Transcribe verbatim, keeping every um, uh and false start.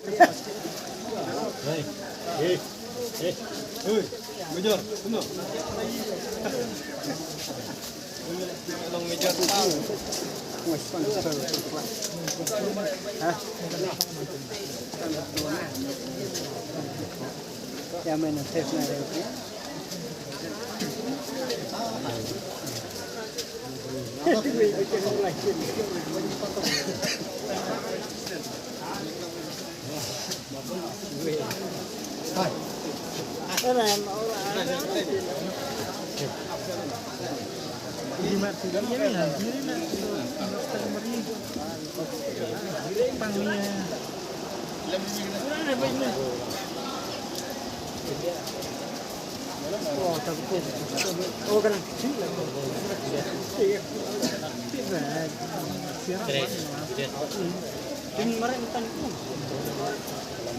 Hey, hey, hey, hey, Major, come on. Long Major. Hah? Ya, main test na.